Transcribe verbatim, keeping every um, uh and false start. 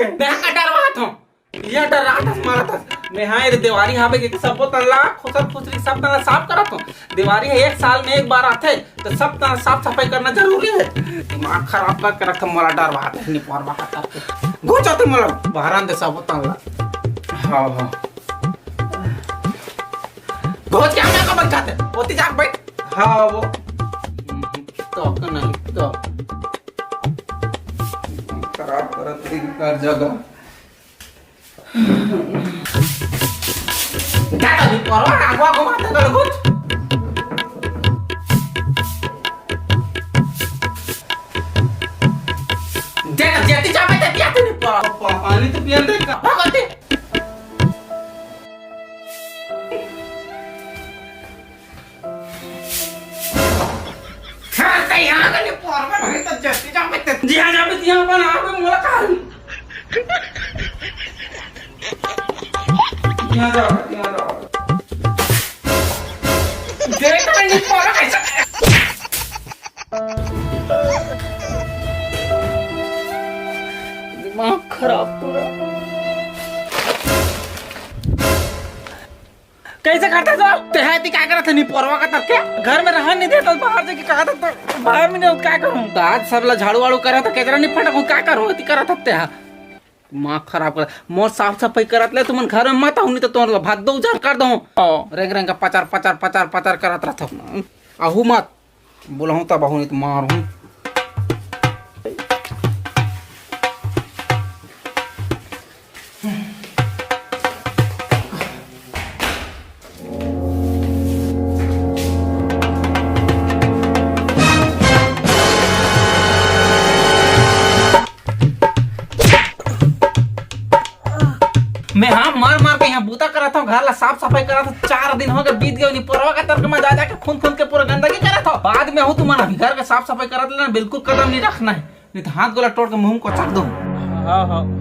मैं का डरवात हूँ? ये डर रहा था, मारा था। मैं हाँ, ये देवारी हावे के सबो तन ला, खुसर खुसरी सब तन ला साफ करत हूँ। देवारी है, एक साल में एक बार आथे, तो सब तन साफ सफाई करना जरूरी है। दिमाग खराब कर के रखा, मोला डरवात है, निपोरवा का करके। घुस जाते मोला, बाहर आन दे सबो तन ला। हाँ, हाँ। घुस के हमें को बचाते, होती जाके बैठ। हाँ, वो। तो का नहीं, तो। खराब करत है इनका जगह। जा तो निपोरवा, आगवा घुमाते कर कुछ। जा तो जेती जाबे ते पिया तू निपोरवा। पा-, पानी तो पिया दे का। भागो ते। हाँ, ते यहाँ का निपोरवा नहीं तो जेती जाबे ते। जी हाँ, जाबे ते यहाँ पर आगवा मोला काल। यहाँ जाओ, यहाँ जाओ। देख, मैं निपोरवा कैसे। दिमाग खराब पूरा। कैसे करता तो? तेहा इति का करत है निपोरवा का तब के? घर में रहन नहीं देता, बाहर जाके कहा था तो बाहर में नहीं होता, क्या करूं? तो आज सब ला झाड़ू वाड़ू करा था, कचरा नहीं फटक, क्या करूं? इति करत हत्ते हा। दिमाग खराब कर, मोर साफ सफाई करत ले तुमन घर में मत आहू, नहीं तो तोर ला भाग दो उजार कर दो। रेंग रेंग का पचार पचार पचार पचार करत रहता। आहू मत, बुलाहूं तब आहू, नहीं तो मारूं। मैं हाँ मर मर के यहाँ बूता करत हूँ, घर ला साफ सफाई करत हूँ, चार दिन हो गए बीत गए, निपोरवा के तर्क में जा जाके खून खून के पूरा गंदगी करत हूँ। बाद में हूँ तुम्हारा घर का साफ सफाई करत लेना, बिल्कुल कदम नहीं रखना है, नहीं तो हाथ गोला तोड़ के मुंह को चक दूँ। हाँ, हाँ।